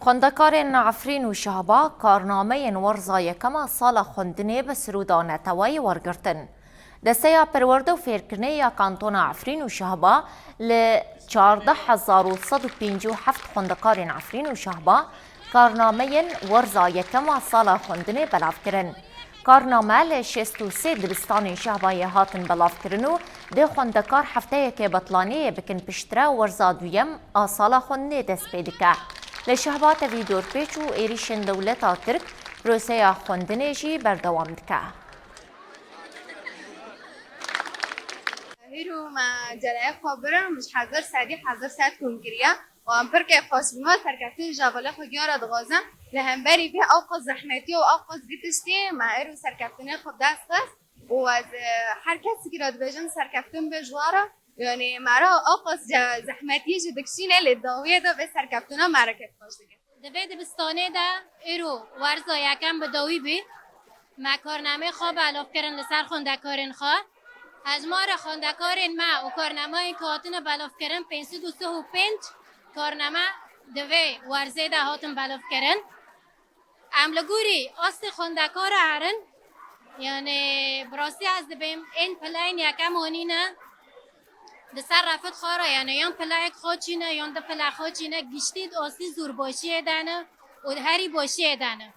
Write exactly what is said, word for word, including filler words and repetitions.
Xwendekarên Efrîn û Şehba karnameyên werza yekem a sala xwendinê bi sirûda neteweyî wergirtin. Desteya Perwerde û Fêrkirinê ya Kantona Efrîn û Şehba li çardeh hezar û sed û pêncî û heft xwendekarên Efrîn û Şehba karnameyên werza yekem a sala xwendinê belav kirin. Karname li şêst û sê dibistanên Şehbayê hatin belavkirin û dê xwendekar hefteyekê betlaniyê bikin, piştre werza duyem a sala xwendinê dest pê dike. Li Şehba tevî dorpêç û êrîşên dewleta Tirk proseya xwendinê jî berdewam dike. Îro me celaya xwe birim, ji hezir sedî hezir sed kom kiriye. Û em pir kêfxweş bûme, serkeftinê ji hevalê xwe giya re dixwazim. Li hemberî vê ewqas zehmetî û ewqas vî tiştî me îro serkeftinê xwe bi dest xist û ez, e, her kesekî re dibêjim serkeftin be ji we re. Yanî me re ewqas ce-, zehmetiyê jî dikişîne, lê dawiyê de vê serkeftina me re kêfxweş dike. Di vê dibistanê de îro werza yekem bi dawî bî. Me karnameyê xwe belavkirin li ser xwendekarên xwe. Hejmara xwendekarên me û karnameyên ku hatine belavkirin, pênc sed û sih û pênc karname di vê werzê de hatin belavkirin. Em li gorî astê xwendekara herin, yanî bi rastî ez dibêm ên pileyên yekem anîne di ser refet xwe re, yanî yan pileyek xwe çîne, yan di pile xwe çîne, giştî di astî zûrbaşiyê de ne û di herî başiyê de ne.